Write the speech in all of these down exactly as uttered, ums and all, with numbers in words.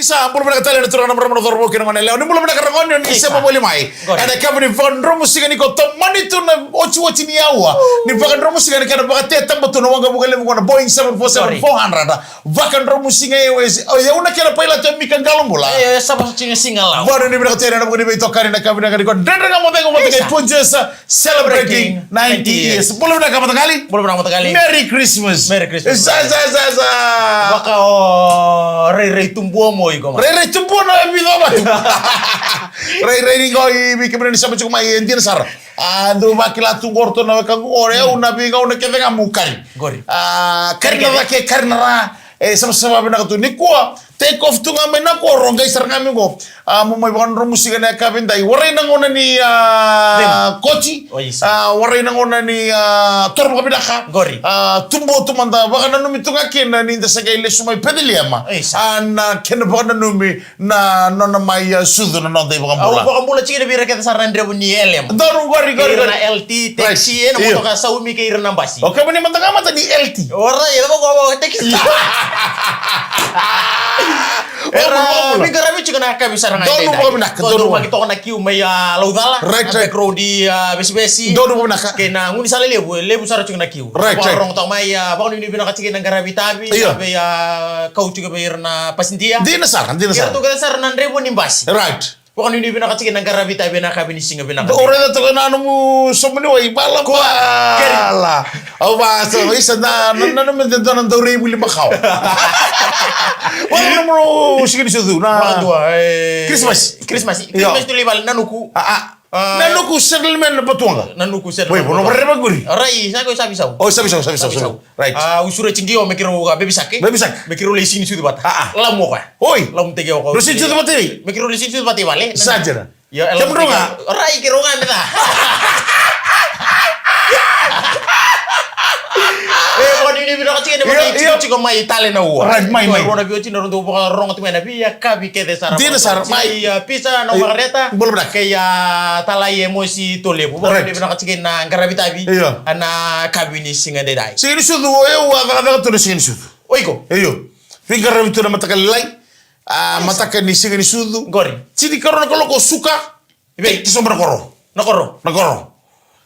Isa, bula vinaka tale na turaga, na marama, na cauravou kei na goneyalewa. Ni bula vinaka ragone, ni sema voli mai. Ena yakavi ni vakadromusiga nikua, tomani tu na otioti ni aua ni vakadromusiga, ena kena vakatetaba tu na waqavuka levu qo na Boeing seven four seven four hundred. Vakadromusiga Airways, o yau na kena pailate o Mika Qalobula. Vakanuinui vinaka tale na vuku ni veitokani ena yakavi vinaka nikua. Dredre Ga Mo Cegu vata kei Punjas, celebrating ninety years. Bula vinaka mataqali. Bula vinaka mataqali. Merry Christmas. Merry Christmas. Sa, sa, sa, sa. Vaka o rairai tubua mo iko ma. Rairai tubua na vica vatu. Rairai ni qo i vei kemuni ni sema tiko mai, e dina sara. A, dou vakila tu qo ratou na weka qo, e, au na veigauna kece ga meu kari. Qori. A, kari na cake, kari na ra. E savasava vinaka tu nikua. Take off tu ga mai na koro, qai sara ga mai qo. A, mo mai vakadromusiga na yakavi dai. Warai na gauna ni, a, koti. A, warai na gauna ni, a, toro vakavinaka. Qori. A, tubu tu mada, vakananumi tu ga kina ni da sa qai lesu mai Peceliema. A, na kena vakananumi na nona mai, a, sucu na noda iVakabula. Au vakabula tiko vei ira kece sara na drevu ni L M. Donu qori, qori, qori. Ira na L T, taxi, ena motoka saumi kei ira na basi. O kemuni mada ga mada ni L T. Ora, ira vaka, vaka, taxi. Era veiqaravi tiko na yakavi sara ga. Donu vakavinaka, donu vakavinaka. Toka na kiu mai, a, Laucala. Right, right. Back road i, a, Vesivesi. Donu vakavinaka. Kei na gaunisala levu, levu sara tiko na kiu. Right, right. Vakarogo toka mai, a, vakanuinui vinaka tiko na qaravi tavi. Io. Vei, a, kau tiko vei ira na pasidia. Dina sara, dina sara. Ira tu kece sara na drevu ni basi. Right. Vakanuinui vinaka tiko na qaravi tavi ena yakavi ni siga vinaka. O raica toka na nomu sobu ni wai, bala, bala. Au va, so, isa na, na, na, na, na, na, daurei vuli makawa. Vaka nomu siga ni sucu, na. Vakadua, e, Christmas. Christmas. Io. Christmas tu lai vale, Nanuku. A, a. A. Nanuku settlement na Vatuwaqa. Nanuku settlement. Wai, vona vareva qori. Rai, sa ko sa visau. O, sa visau, sa visau, sa visau. Right. A, au sureti Qio me keirau, a, vevisa ke. Vevisa ke. Me keirau lai siga ni sucu vata. A, a. Lamu o koya. Oi. Lamu teke o koya. Rau siga ni sucu vata i? Me keirau lai siga ni sucu vata i vale. Sa dina. Io, e lamu teke. Kemudrou ga? Rai, keirau ga me ca. E, vakanuinui vinaka tiko ni vakanuinui tiko mai tale na ua. Right, mai, mai. Rau na veiwatini rau dau vakarorogo tu mai na veiyakavi kece sara. Dina sara, mai. Ia, pisa na makareta. Bula vinaka. Kei, a, Talai Emosi Tolevu. Right. Vakanuinui vinaka tiko na qaravi tavi. Io. Ena yakavi ni siga daidai. Siga ni sucu, o yau a cakacaka tu na siga ni sucu. O iko? Io. Veiqaravi tu na mataka lailai. A, mataka ni siga ni sucu. Qori. Tinikarua na kaloko suka. Vei? Ke sobu na koro. Na koro. Na koro.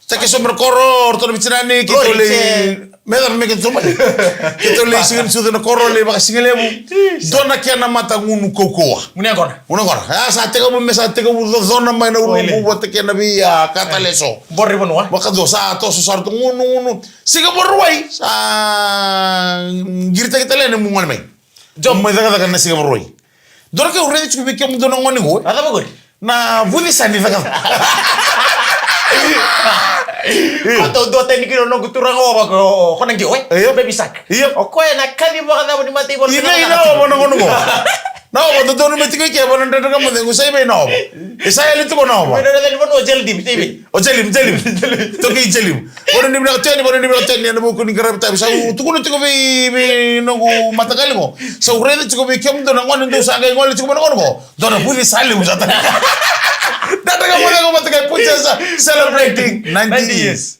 Sa ke sobu na koro, o ratou na vitinani, keitou lai. Me cava me keitou mai. Keitou lai siga ni sucu na koro, lai vakasigalevu. Dua na kena matagunu kaukauwa. Gunu yaqona. Gunu yaqona. A, sa tekivu me sa tekivu cocona mai na ulunivanua vata kei na vei, a, ka tale eso. Boraivanua. Vakadua sa toso sara tu gunu, gunu. Siga Vakarauwai, sa qiritaki tale yani meu gole mai. Job. Mai cakacaka na Siga Vakarauwai. Dua na ka au raica tiko vei kemudou na gone qo. A cava qori? Na vuci sa ni cakacaka. Io. Koto dua tani kina noqu turaga o vaka o, o, ko na Qio, e? Io. Baby Shark. Io. O koya na kaci vakacava ni mataivalu. I vei na ova na gone qo? Na ova, dodonu me tiko i ke, vana Dredre Ga Mo Cegu, sa i vei na ova? E sa yali tiko na ova. Vei na Dredre Ga Mo Cegu, Jeldim, sa i vei? O Jeldim, Jeldim. Toki Jeldim. Vakanuinui vinaka tu yani, vakanuinui vinaka tu yani, ena vuku ni qaravi tavi. Sa u tukuna tiko vei, vei noqu mataqali qo. Sa u raica tiko vei kemudou na gone dou sa qai gole tiko mai na gone qo. Dua na vuci sa levu sa tani. Dredre Ga Mo Cegu, mataqali Punjas, celebrating ninety years.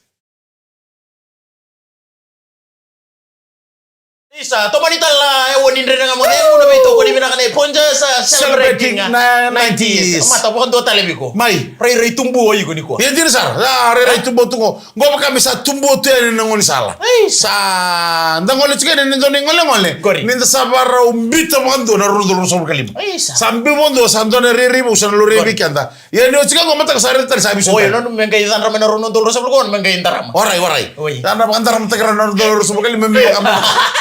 Isa, tomani tale na aua ni Dredre Ga Mo Cegu, na veitokoni vinaka nei Punjas, celebrating, celebrating, a, na ninety years. Mata, vakadua tale vei iko. Mai. Rairai tubu o iko nikua. Ia dina sara. A, rairai tubu tu qo. Qo vaka me sa tubu tu yani na gaunisala. Isa. Sa da gole tiko yani ni dua na igolegole. Qori. Ni da sa vakarau biuta vakadua na rua na udolu ruasagavulu ka lima. Isa. Sa biu vakadua, sa dua na rairai vou sa na laurai vei keda. Ia ni oti ka qo mataka sa raica tale sa veisau tale. Oi, nanuma me qai cadra mai na rua na udolu ruasagavulu ka ono me qai darama. Warai, warai. Oi. Sa na vakadaramataki rawa na rua na udolu ruasagavulu ka lima me vaka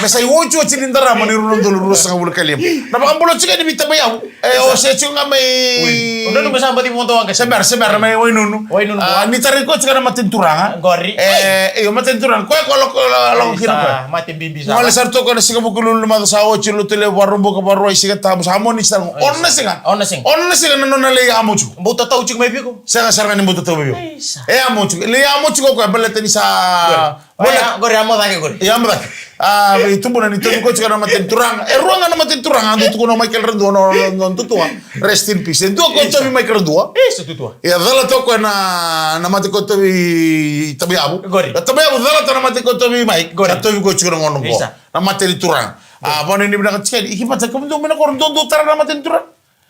me sa iotioti ni darama ni rua na udolu ruasagavulu ka lima. Na vakabula tiko ni vei Tabaiyavu. E, o se tiko ga mai. Oi. O nanuma sa baci vodo waqa. Se bera, se bera mai Wainunu. Wainunu. A, ni tarai koya tiko na mata ni turaga. Qori. E, io, mata ni turaga. Koya ko lako, lako kina koya. Mate bibi sa. Gole sara toka na siga Vukelulu, macawa sa oti, Lotulevu, Vakaraubuka, Vakarauwai, Siga Tabu, sa moni sara. Ono na siga. Ono na siga. Ono na siga na nona lai yamo tiko. Bau tatau tiko mai vei iko? Sega sara ga ni bau tatau mai vei au. Isa. E yamo tiko. Lai yamo tiko o koya baleta ni sa. Qori. Qori, yamo cake qori. Yamo cake. A, vei Tubuna ni tauvi koya tiko na mata ni turaga. E rua ga na mata ni turaga, dua tukuna o Michael Radua, na, na, na tutua. Rest in peace. E dua ko tauvi Michael Radua. Isa, tutua. Ia, cala toka o koya na, na mata ko tauvi Tabaiyavu. Qori. Na Tabaiyavu, cala toka na mata ko tauvi Mike. Qori. Na tauvi koya tiko na gauna qo. Isa. Na mata ni turaga. A, vana ni vinaka tiko, i ki vata, kemudou mai na koro, dou, dou tara na mata ni turaga.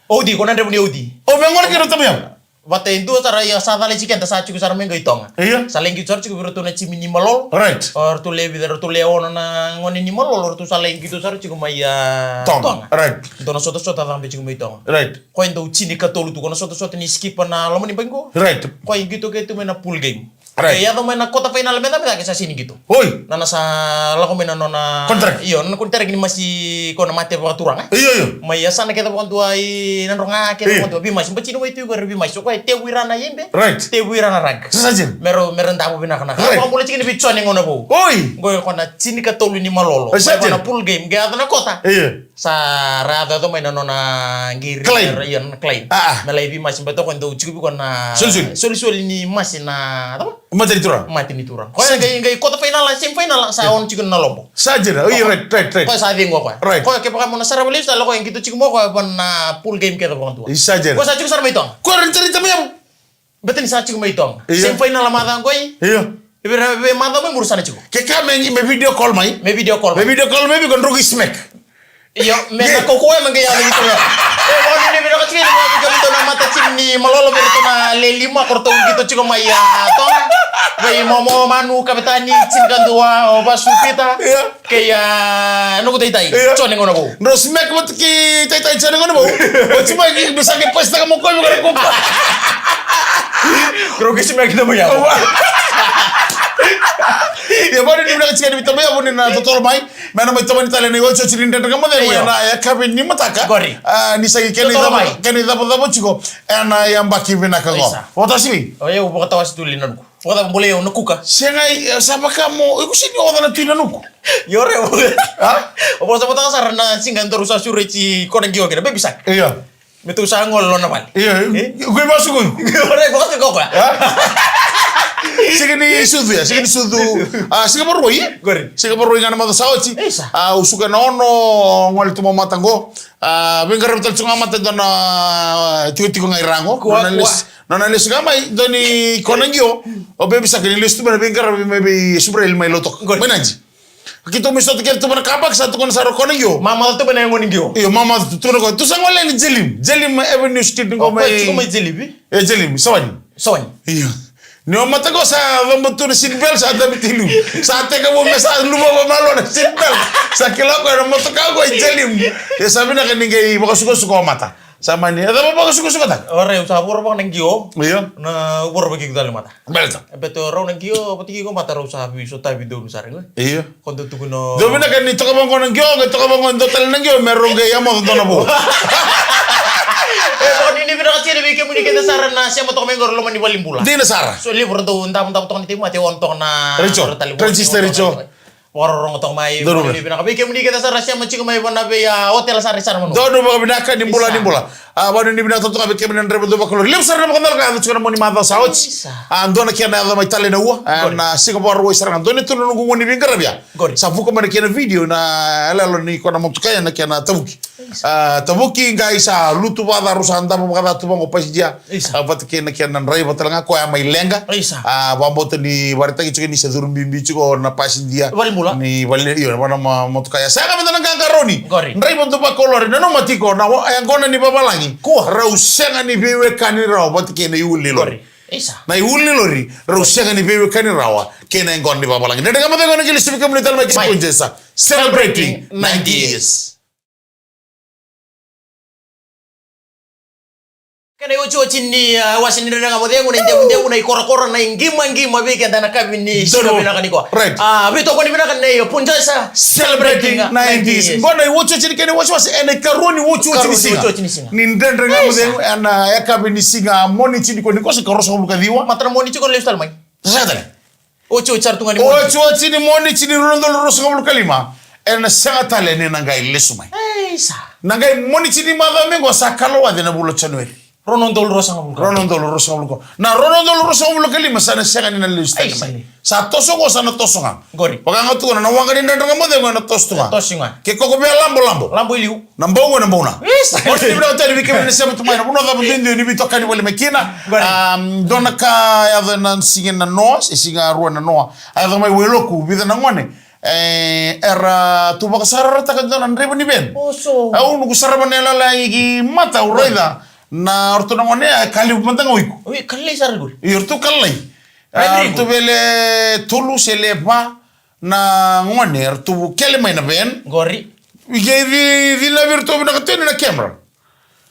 Oti, ko na drevu ni oti. O, me gole kina tamai au. Vata e dua sara, ia sa cala i tiko keda sa tiko sara mai qo i Toga. Io. Sa lai qito sara tiko vei ratou na timi ni Malolo. Right. O ratou le vica, ratou le ono na gone ni Malolo, ratou sa lai qito sara tiko mai, a, Toga. Toga. Right. Dua na sotasota cabe tiko mai Toga. Right. Koya dau tinikatolu tu, ko na sotasota ni skipa na loma ni bai qo. Right. Koya qito ke tu mai na pool game. Right. E yaco mai na quarter final me cabe cake sa sini qito. Oi. Na, na sa lako mai na nona contract. Io, na contract ni masi ko na mate vakaturaga. Io, io. Mai yasana kece vakadua i Nadroga kece vakadua. Veimasi, bati ni wai tu ko era veimasi. So koya e tevu ira na ibe. Right. Tevu ira na rag. Sa, sa jina. Mera, mera davo vinaka na ka. Right. Vakabula tiko ni vei Jone Gaunavou. Oi. Qo ko na tinikatolu ni Malolo. Sa jina. Mai vana pool game, qai yaco na quarter. Io. Sa ra yaco mai na nona qiri. Claim. Ra, io, na claim. A, a. Me lai veimasi, bata ko dau tiko vei ko na solisoli. Solisoli ni masi na, cava? Mata ni turaga. Mata ni turaga. Koya qai, qai quarter final, semi final, sa ono tiko na lobo. Sa jira. Io, right, right, right. Koya sa cegu koya. Right. Koya kevaka mo na sarava lesu tale, koya qito tiko mai koya vana pool game kece vakadua. Sa jira. Koya sa tiko sara mai Toga. Koya ra ni tara i tamai au. Beta ni sa tiko mai Toga. Io. Semi final a macawa qo. Io. Vei, vei macawa mai muri sa na tiko. Ke ka me, me video call mai. Me video call mai. Me video call mai vei ko Droki Smack. Io, me na kaukaua me qai yaco i Toga. E, vakanuinui vinaka tiko ni vaka vei kemudou na mata timi ni Malolo, vei ratou na le lima ko ratou qito tiko mai, a, Toga. Vei Momo, Manu, Kavetani, tinikadua, o Vasu, Pita. Io. Kei, a, noqu taitai, io, Jone Gaunavou. Drau smack vata kei taitai Jone Gaunavou. Oti mai ki, me sa qai pasitaka mo koya me qai kuka. Drau qai smack na mai yavu. Ia, vakanuinui vinaka tiko ni vei tamai au ni na totolo mai. Me na mai tomani tale na iotioti ni Dredre Ga Mo Cegu ena yakavi ni mataka. Qori. A, ni sa qai kena icavacava tiko ena yabaki vinaka qo. Isa. Vakatawasi vei? O yau vakatawasi tu li na nuku. Vakacava bolei au na kuka? Sega, e, sa vaka mo, iko sega ni oca na Tui Nanuku. Io re, o. A? O vakasavata sara na siga daru sa sureti ko na qio kina, baby shark. Io. Me tou sa gole lo na vale. Io, e? Ko i vasu ko. Io re, vakacava ko koya? A? Sega ni sucu ya, sega ni sucu. A, sega vakarua, e? Qori. Sega vakarua ga na macawa sa oti. Isa. A, au suka na ono, gole tu mai mata qo. A, veiqaravi tale tu ga mata dua na, a, tikotiko ga i ra qo. Kua, kua. Na lesu. Nona lesu ga mai, dua ni ko na qio, o baby shark ni lesu tu mai na veiqaravi mai vei Subrail mai Lautoka. Qori. Mai Nadi. Keitou mai sota kece tu mai na car park, sa tukuna sara o ko na qio. Mamaca tu mai na yago ni qio. Io, mamaca tu, tukuna o koya. Tou sa gole yani Dzelim. Dzelim Avenue Street qo mai. O koya tiko mai Dzelim, e? E, Dzelim, Sawani. Sawani. Io. Ni o mata qo sa caba tu na seat belt, sa dabe tu i liu. Sa tekivu me sa luva vamalua na seat belt. Sa kila o koya na motoka qo e Dzelim. Ia sa vinaka ni qai vakasukosuko o mata. Sa mani, e cava vakasukasukataka? O rau sa voro vaka na qio. Io. Na voro vaka iko tale mata. Baleta? E beta rau na qio, vata kei iko mata rau sa veisotavi donu sara qo. Io. Ko dau tukuna. Dau vinaka ni toka vaqo na qio, qai toka vaqo dua tale na qio, me rau qai yamoca dua na vo. E, vakanuinui vinaka tiko vei kemuni kece sara na sema toka mai qori loma ni valenibula. Dina sara. So levu ra dau davodavo toka ni teimate, on toka na. Richo. Transistor Richo. Vakarorogo toka mai, donu, vakanuinui vinaka vei kemuni kece sara sema tiko mai vana vei, a, hotel sara i Saramanua. Donu vakavinaka, ni bula, ni bula. A, vakanuinui vinaka toka vei kemuni na draiva dau vakalori. Levu sara na vakacalaka yaco tiko na moni macawa sa oti. Isa. A, dua na kena yaco mai tale na ua. A, qori. Na siga Vakarauwai sara ga. Dua na tolu na noqu gone ni veiqaravi ya. Qori. Sa vuka mai na kena video na yaloyalo ni ko na motoka ya na kena tavuki. Isa. A, tavuki qai sa lutu vakaca, rau sa davo vakaca tu vaqo pasidia. Isa. A, vata kei na kena draiva tale ga koya mai Leqa. Isa. A, vakabauta ni vakaraitaki tiko ni se curu bibi tiko na pasidia. Valenibula. Ni vale, io, vana ma, motoka ya. Sega mada na qaqarauni. Qori. Draiva dau vakalori, nanuma tiko, na wa, e, yaqona ni vavalagi. Kua. Rau sega ni veiwekani rawa vata kei na iulu ni lori. Qori. Isa. Na iulu ni lori, rau sega ni veiwekani rawa kei na yaqona ni vavalagi. Dredre Ga Mo Cegu ena qai lesu vei kemuni tale mai ki Point Chaser. Celebrating ninety years. Kena iotioti ni, a, wase ni Dredre Ga Mo Cegu, na idevudevu, na ikorakora, na iqimaqima vei keda na yakavi ni siga vinaka nikua. Right. A, veitokoni vinaka nei Punjasa. Celebrating ninety years. Qo na iotioti ni kena iwasewase, ena ikarua ni iotioti ni siga. Ikarua ni iotioti ni siga. Ni Dredre Ga Mo Cegu, ena yakavi ni siga Moniti nikua, nikua sa ikaruasagavulu ka ciwa. Matana Moniti ko na lesu tale mai. Sa sega tale. Otioti sara tu ga ni Moniti. Otioti ni Moniti ni rua na udolu ruasagavulu ka lima. Ena sega tale ni na qai lesu mai. Isa. Na qai Moniti ni macawa mai qo sa kalowaci na vula o January. Rua na udolu ruasagavulu ka lima. Rua na udolu ruasagavulu ka lima. Na rua na udolu ruasagavulu ka lima sa na sega ni na lesu tale mai. Isa. Sa toso qo, sa na toso ga. Qori. Vaka ga tukuna na waqa ni Dredre Ga Mo Cegu ena toso tu ga. Toso ga. Ke ko ko via labolabo. Labo i liu. Na bau ga na bau na. Isa. Oti ni vinaka tale vei kemuni na sema tu mai na vanua cava duidui ni veitokani voli mai kina. Qori. Am, dua na ka yaco ena siga na noa, se siga rua na noa. A yaco mai Wailoku, vica na gone. E, era tu vakasarasarataka e dua na draiva ni van. Oso. Au nuku sarava na yalayala i mata, au raica na ratou na gone ya, e ka levu mada ga o iko. Oi, ka lailai sara qori. Io, ratou ka lailai. Ratou vei le tolu se le va na gone, ratou kele mai na van. Qori. I ke ci, cinavi iratou vinaka tu yani na camera.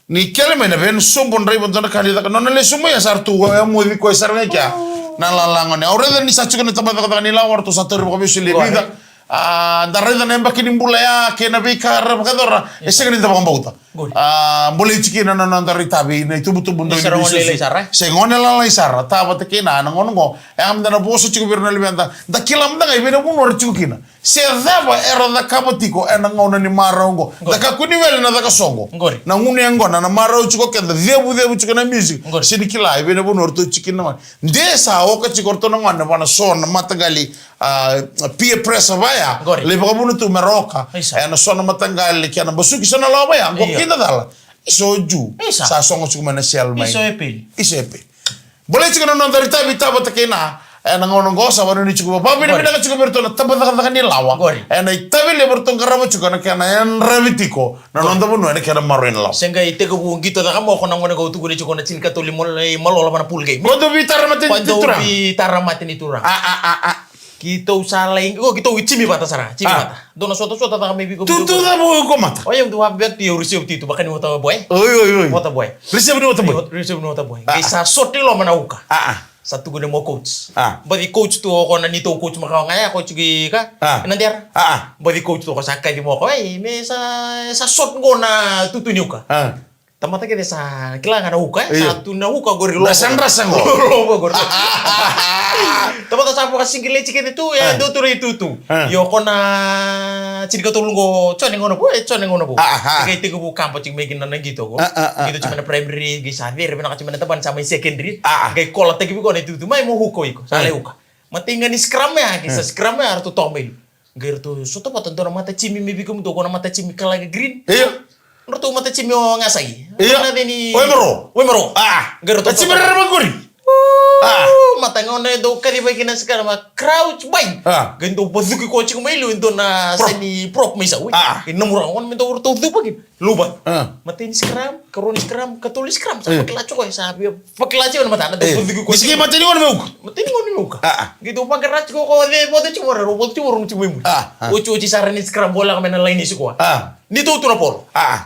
Ni kele mai na van, sobu draiva, dua na ka ni caka, nona lesu mai, a sa ratou, e, moci koya sara ga i kea. Na lala gone. Au raica ni sa tiko na tabacakacaka ni lawa, ratou sa tauri vakavesu le vica. A, da raica na yabaki ni bula ya kei na veika ra vakayacora, e sega ni da vakabauta. A, bolei tiko kina na noda itavi na itubutubu dau ni vesu. Se gone lalai sara, tavata kei na, na gauna oqo, e a mada na vosa tiko vei ira na luveda, da kila mada ga i vei na vanua ra tiko kina. Se cava era cakava tiko ena gauna ni marau oqo. Da kakua ni wele na caka soqo. Na gunu yaqona na marau tiko keda, cevucevu tiko na music. Se ni kila i vei na vanua ratou tiko kina na gone. De sa oka tiko ratou na gone vua na so na mataqali, a, peer pressure vaya. Lai vakavuna tu me ra oka. Ena so na mataqali kena basuki so na lawa vaya. Qo kina cala. Iso ju. Sa sogo tiko mai na sel mai. Iso e peli. Bolei tiko na noda itavi, tavata kei na, ena gauna oqo sa vanuinui tiko vakavinavinaka tiko vei iratou na tabacakacaka ni lawa. Ena itavi levu ratou qarava tiko ena kena yadravi tiko na noda vanua ena kena maroroi na lawa. Se qai tekivu qito caka mai o koya na gone qo tukuni tiko na tinikatolu i Malola vua na pool game. Ko dou veitara mate ni turaga. Ko dou veitara mate ni turaga. A, a, a, a. Keitou sa lai, o keitou i timi vata sara, timi vata. Dou na sotasota caka mai vei iko. Tutu cava o iko mata. O yau dou a via tu, au receive tu, tu vaka ni water boy. Oi, oi, oi. Water boy. Receive ni water boy. Receive ni water boy. Qai sa sota i loma na uka. A, a. Sa tukuni mo coach. A. Baci coach tu o koya na neitou coach makawa ga ya, coach ki ka. A. Ena dera. A, a. Baci coach tu o koya sa kaci mo koya. Ei, me sa, sa sota qo na tutu ni uka. A. Tamata kece sa kila ga na uka, e? Sa tu na uka qori. Drasa, drasa qo. Lovo qori. Tamata sa vakasigileti kece tu, e, dou tu na itutu. Io, ko na tinikatolu qo, Jone gauna vou, e, Jone gauna vou. Qai tekivu kaba tiko mai kina na qito qo. Qito tiko mai na primary, qai sa cere vinaka tiko mai na tabana, sa mai secondary. Qai kolataki vei koya na itutu, mai mo uka o iko, sa lai uka. Matai ga ni scrum ya, qai sa scrum ya, ratou toka mai liu. Qai ratou sota vata dua na matatimi me vei kemudou, ko na matatimi kala green. Io. Ratou matatimi o Gasagi. Io. Na cei ni Waimaro. Waimaro. A. Qai ratou timi rerevaki qori. A. Mata gauna e dau kaci vei kina sika na ma crouch bai. A. Qai dau vacuki koya tiko mai liu e dua na sa ni prop mai sau. A. Qai namura gona me dau ratou cuva kina. Luva. A. Matai ni scrum, karua ni scrum, katolu ni scrum. Sa vakila tiko koya, sa via vakila tiko na matana, dau vacuki koya. Nisi kei matai ni gone me uka. Matai ni gone me uka. A, a. Qai dau vaqara tiko koya, e vodo tiko, rau vodo tiko, rau tiko mai muri. A, a. Oti, oti sara ni scrum, voleka mai na laini sikoa. A. Ni tou tu na polo. A, a.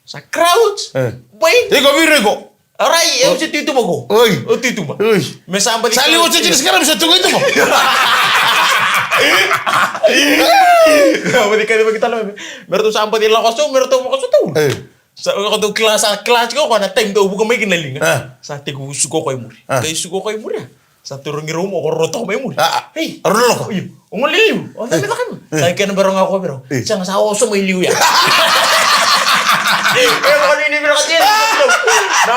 Sa crouch. E. Bai. Iko viro iko. Orai, e, o se tu i tuba ko. Oi. O tu i tuba. Oi. Me sa baci. Sa liu oti ni scrum, sa tu i tuba. Sa baci kaci vaki tale me. Me ratou sa baci lako sau, me ratou vaka sau tau. E. Sa, o koya dau kila, sa kila tiko o koya na taimi dau vuka mai kina na liga. A. Sa tekivu suka o koya i muri. A. Qai suka o koya i muri, a. Sa tarogi rau mai o koya, rau toka mai i muri. A, a. Ei. Rau lako. Io. O gole liu. O cava me caka mai? E. Sa kena bera ga o koya vei rau. E. Sega, sa oso mai liu ya. E, o ni vinaka tiko. Na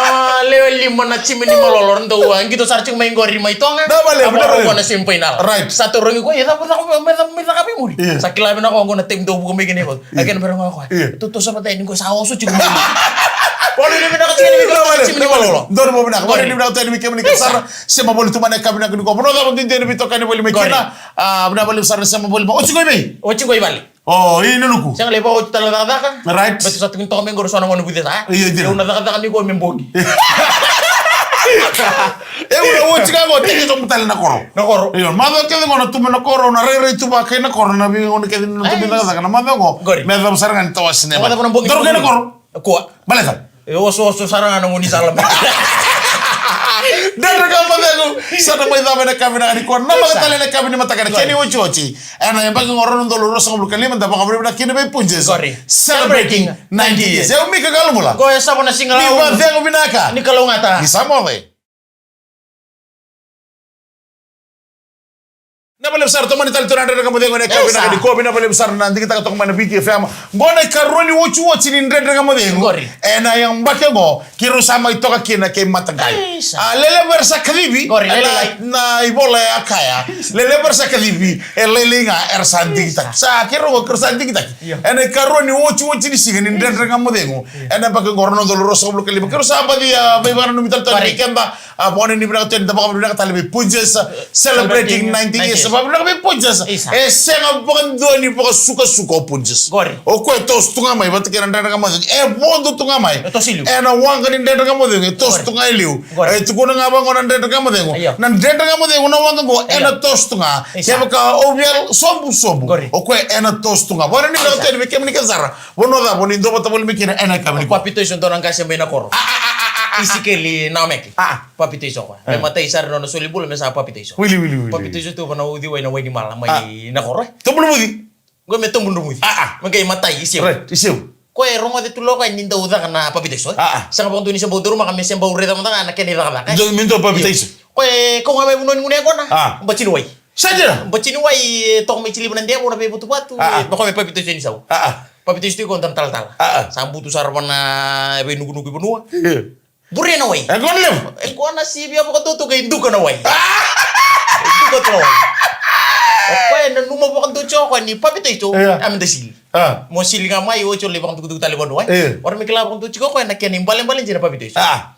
lewe lima na timi ni Malolo, rau dau, a, qito sara tiko mai qori mai Toga. Na vale, a, vale. Rau na semi final. Right. Sa tarogi koya, e cava, cava, me cava, me caka mai muri. Io. Sa kila vinaka o koya na taimi dau vuka mai kina i vatu. Io. A kena bera ga o koya. Io. Tou toso vata yani qo sa oso tiko mai. Vale, ni vinaka tiko ni vei kemuni na timi ni Malolo. Donu mo vinaka. Vale, ni vinaka tiko ni vei kemuni sara. Sema voli tu mai na yakavi vinaka nikua. Vanua cava dina ni veitokani voli mai kina. A, vinaka voli sara, sema voli mai. Oti qo i vei? Oti qo i vale. O, i Nanuku. Sega, lai vakaoti tale na cakacaka. Right. Baleta sa tukuni toka mai qori so na gauna vucesa. Io, dina. Au na cakacaka nikua me bogi. Au na oti ga qo, teki sobu tale na koro. Na koro. Io, macawa kece qo na tu mai na koro, na rairai tu vaka kei na koro, na veigauna kece ni na tu mai cakacaka. Na macawa qo. Qori. Me cava sara ga ni tawasi na yabaki. Doro kei na koro. Kua. Baleta. E, oso, oso sara ga na gaunisala mai. Dredre Ga Mo Cegu, sa na mai cava ena yakavi vinaka nikua, na mataka tale ena yakavi ni mataka ena kena iotioti. Ena yabaki qo rua na udolu ruasagavulu ka lima, da vakavinavinaka kina vei Punjas. Qori. Celebrating ninety years. E au Mika Galubula. Qo e Savo na Siga Lau. Ni vakacegu vinaka. Ni kalougata. Ni sa moce. Vinaka vakalevu sara, tomani tale tu na Dredre Ga Mo Cegu ena yakavi vinaka nikua. Vinaka vakalevu sara na digitaka toka mai na V T F M. Qo na ikarua ni otioti ni Dredre Ga Mo Cegu. Qori. Ena yabaki qo, keirau sa mai toka kina kei mataqali. Isa. A, lelevu era sa kacivi. Qori, ena, lelei. Na ivola e a kaya. Lelevu era sa kacivi, e lailai ga era sa digitaki. Isa. Sa keirau qo, keirau sa digitaki. Io. Ena ikarua ni otioti ni siga ni Dredre Ga Mo Cegu. Io. Ena yabaki qo rua na udolu ruasagavulu ka lima. Keirau sa baci, a, veivakananumi tale tu yani vei keda. A, vakanuinui vinaka tu yani, da vakavinavinaka tale vei Punjas, celebrating ninety years. Vakavinaka vei Pontius. Isa. E sega vakadua ni vakasukasuka o Pontius. Qori. O koya e toso tu ga mai vata kei na Dredre Ga Mo Cegu. E vodo tu ga mai. E toso i liu. Ena waqa ni Dredre Ga Mo Cegu e toso tu ga i liu. Qori. E tukuna ga vaqo na Dredre Ga Mo Cegu. Io. Na Dredre Ga Mo Cegu na waqa qo, io, ena toso tu ga. Isa. Kevaka o via sobu, sobu. Qori. O koya ena toso tu ga. Vakanuinui, isa, tale vei kemuni kece sara. Vanua cava o ni duavata voli mai kina ena yakavi nikua? Papitaiso e dua na qase mai na koro. A, a, a, a, a. Isikeli Nameke. A, a. Papitaiso o koya. E. Me matai sara na nona soli bula me sa papitaiso. Wili, wili, wili. Papitaiso tu ena uciwai na Wainimala mai, a, na koro, e. Tobu Drumuci. Qo me Tobu Drumuci. A, a. Me qai matai i Seu. Right, i Seu. Koya e rogoca tu lo koya ni dau caka na papitaiso, e. A, a. Sega vakadua ni se bau daurumaka me se bau raica mada ga na kena icakacaka, e. Dau, me dau papitaiso. Io. Koya e kau ga mai vanua ni gunu yaqona. A. Bati ni wai. Sa dina? Bati ni wai, e toka mai Tiliva na devo na veivatuvatu, a, a, e toka mai papitaiso yani Sau. A, a. Papitaiso tiko e dua na talatala. A, a. Sa butu sara vua na veinukunuku i vanua. Io. Buria na wai. E qo na levu. E qo na sivia vakadua tu qai duka na wai. A! E duka tu na wai. O koya e nanuma vakadua tiko o koya ni papitaiso, io, a, me da sili. A. Mo sili ga mai oti o lai vakadukuduku tale vanua, e. Io. O ira me kila vakadua tiko o koya na kena ibalebale dina na papitaiso. A.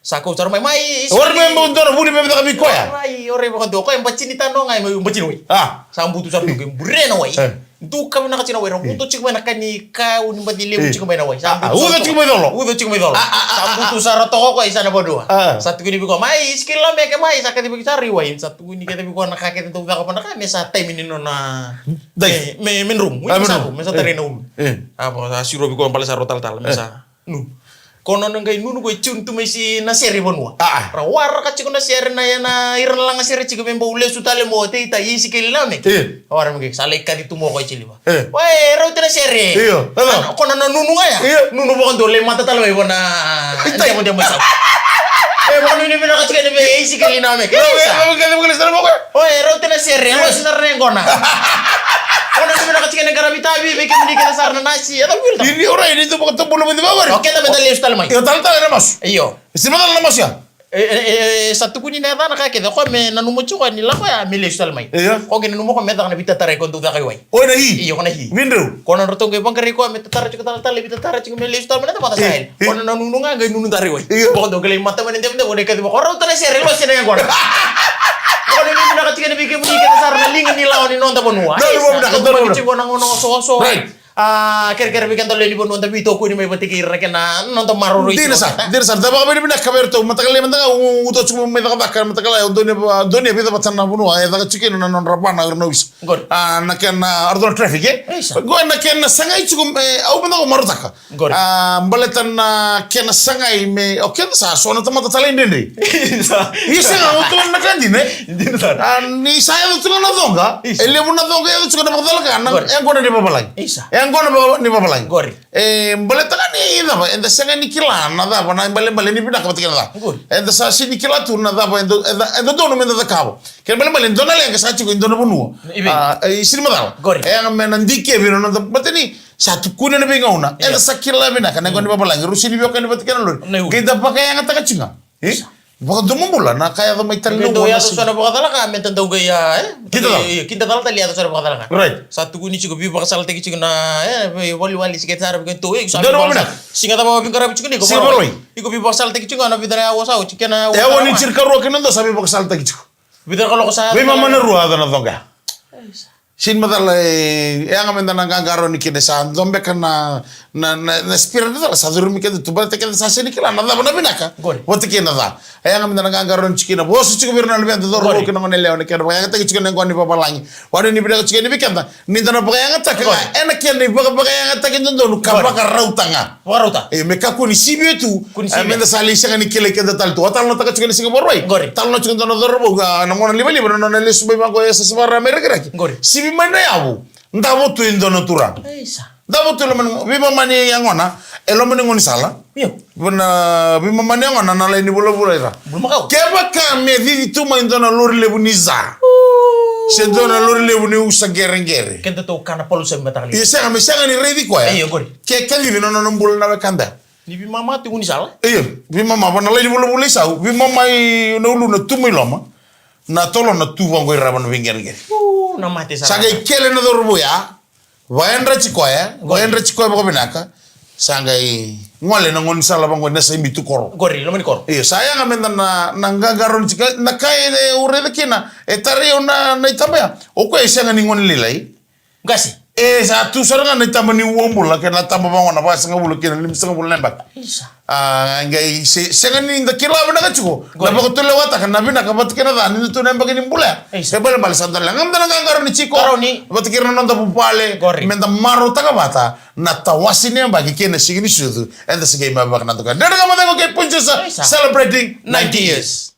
Sa kau sara mai, mai, o ira me bau dua na vuli me caka vei koya. Mai, o ira vakadua, o koya e bati ni tano ga, e mai bati ni wai. A. Sa butu sara tu qai buria na wai. E. Duka vinaka tiko na wai, ra, e, vodo tiko mai na ka ni kau ni baci levu, e, tiko mai na wai. Sa, a, butu, a, uca sara tiko mai colo. Uca tiko mai colo. A, a, a, sa, a, butu sara toka o koya, isa, na vanua. A. Sa tukuni vei koya, mai, Isikeli Nameke, mai, sa kaci vei koya sara i wai. Sa tukuni kece vei koya na ka kece dau caka vua na ka, me sa taimi ni nona, dai, me, me, me dromu. A, me sa dromu, me sa, e, tarai na ulu. E. A, vaka sa siro vei koya bale sara o talatala, me, e, sa nunu. Ko nona qai nunu ko e tune tu mai si na sere i vanua. A, a. Ra waraka tiko na sere na, na ira na lagasere tiko me bau lesu tale mo tei ta Isikeli Nameke. Io. A wara me qai sa lai kaci tu mo ko i Tiliva. E. Wai, rauta na sere. Io, io. Ana, ko nona nunu ga ya. Io. Nunu vakadua lai mata tale mai vua na, itai, devo, devo mai Sau. E, vakanuinui vinaka tiko yani vei Isikeli Nameke. Io, isa. Io, io, io, io, io, io. Oi, rauta na sere, e, losi sara na yaqona. Ko na vinaka tiko na qaravi tavi vei kemuni kece sara na nasi. Ia, da wili ta. Ini, orait, ni tu vakatobula mai vavari. O keda me da lesu tale mai. Io, talatala ena masu. Io. Sega ni macala na masu ya. E, e, e, sa tukuni na yacana ka kece, o koya me nanuma tiko ni lako ya me lesu tale mai. Io. Ko qai nanuma o koya me caka na veitatarai ko dau caka i wai. O na hi. Io, ko na hi. Vidreu. Ko nodratou qai vaqarai koya me tatara tiko talatala, veitatara tiko me lesu tale mai na tamata, e, sa yali. E. Ko na nunu ga qai nunu tara i wai. Io. Ko dau qai lai mata mai na devodevo, ko na kaci vei koya, rauta na sere, losi na yaqona. Ko na nunu vinaka tiko yani vei kemuni kece sara na liga ni lawa ni noda vanua. Donu, isa, vinaka, donu, vinaka. Tiko na gauna osooso. Right. A, kerekere vei keda lewe ni vanua, da veitokoni mai vata kei ira na kena noda maroroi. Dina sara, dina sara. Da vakavinavinaka vei iratou. Mataka lailai mada ga, u, u, uto tiko mai cakacaka, mataka lailai, o Donia, Donia vica vata na vanua e caka tiko kina na nodra vana, ira na ovisa. Qori. A, na kena, a, ratou na traffic, e? Isa. Qo na kena sagai tiko, e, au mada ga marautaka. Qori. A, baleta na kena sagai me, o keda sa so na tamata talaidredre. Isa. Isa ga, o tu na ka dina, e? Dina sara. A, ni sa yaco tu ga na coqa, isa, e levu na coqa e yaco tiko na vakacalaka, na, qori, yaqona ni vavalagi. Isa. Yaqona va-, ni vavalagi. Qori. E, baleta ga ni cava, eda sega ni kila na cava na ibalebale ni vinaka vata kei na ca. Qori. Eda sa sega ni kila tu na cava eda, eda, eda donu meda cakava. Kena ibalebale, dua na leqa sa tiko e dua na vanua. I vei? A, e, sega ni macala. Qori. E yaga me na dikevi na noda, baleta ni sa tukuni ena veigauna. Io. Eda sa kila vinaka na yaqona ni vavalagi, rau sega ni veiwekani vata kei na lori. Na iulu. Qai da vakayagataka tiko ga. E? Isa. Vakadomobula na ka yaco mai tale na, qai dau yaco so na vakacalaka, me da dau qai, a, e? Kidacala. Io, kidacala tale, yaco so na vakacalaka. Right. Sa tukuni tiko, veivakasalataki tiko na, e, veiwaliwali, se kece sara vei keitou, e, sa, donu, veivakasala-, vinaka. Siga cava o veiqaravi tiko ni, iko, siga Vakarauwai. Iko veivakasalataki tiko ga na vica na aua sa oti kei na, e, aua ni tinikarua kei na dua sa veivakasalataki tiko. Vica na kaloko sa, veimama na rua, yaco na coqa. Isa. Sega ni macala, e, e yaga meda na qaqarauni kina, sa dua beka na, na, na, na spirit ni cala sa curumi keda tu, baleta keda sa sega ni kila na cava na vinaka. Qori. Vata kei na ca. E yaga meda na qaqarauni tiko kina, vosa tiko vei ira na luveda, cauravou, qori, kei na goneyalewa, na kena vakayagataki tiko na yaqona ni vavalagi. Vakanuinui vinaka tiko yani vei keda, ni da na vakayagataka, qori, ga ena kena ivakavakayagataki dodonu ka, qori, vakarauta ga. Vakarauta. E, me kakua ni sivia tu, kua ni, e, sivia, meda sa lai sega ni kilai keda tale tu. Au talanoataka tiko ena siga Vakarauwai. Qori. Talanoa tiko e dua na cauravou, a, na gone livaliva, na nona lesu mai vaqo e Yasayasa Vakarauwai, mai Rakiraki. Qori. Sivi mai na yavu, davo tu e dua na turaga. Isa. Davo tu e loma ni, veimama ni yaqona, e loma ni gaunisala. Io. Vei na, veimama ni yaqona na lai ni vulavula i ra. Bulumakau. Kevaka me cici tu mai e dua na lori levu ni ca. Uu. Se dua na lori levu ni usa qereqere. Kedatou kana palusami mataka lailai. Ia sega, me sega ni raici koya. Io, qori. Ke kacivi na nona bula na wekada. Ni veimama tu e gaunisala. Io, veimama, va na lai ni vulavula i Sau, veimama i na uluna tu mai loma, na tolona tu vaqo i ra va na veiqereqere. Uu, na mate sara. Sa qai kele na cauravou ya, vakayadrati koya, qori, vakayadrati koya vakavinaka, Sa qai gole na gaunisala vaqo na Saibitu koro. Qori, loma ni koro. Io, sa yaga meda na, na qaqaro ni tiko, na ka e, e uraica kina, e tarai au na, na itaba ya. O koya e sega ni gone lailai. Qase. E sa tu sara ga na itaba ni uabula, kei na taba vaqo na vasagavulu kei na limasagavulu na yabaki. Isa. A, qai se, sega ni da kila vinaka tiko. Na vakatulewataka, na vinaka vata kei na ca, ni da tu na yabaki ni bula ya. Isa. E balebale sa da lega, da na qaqaro ni tiko. Qaro ni. Vata kei na noda vuvale. Qori. Meda marautaka vata. Na tawase ni yabaki kei na siga ni sucu, eda se qai mai vakanaduka. Dredre Ga Mo Cegu kei Punjusa, celebrating ninety years.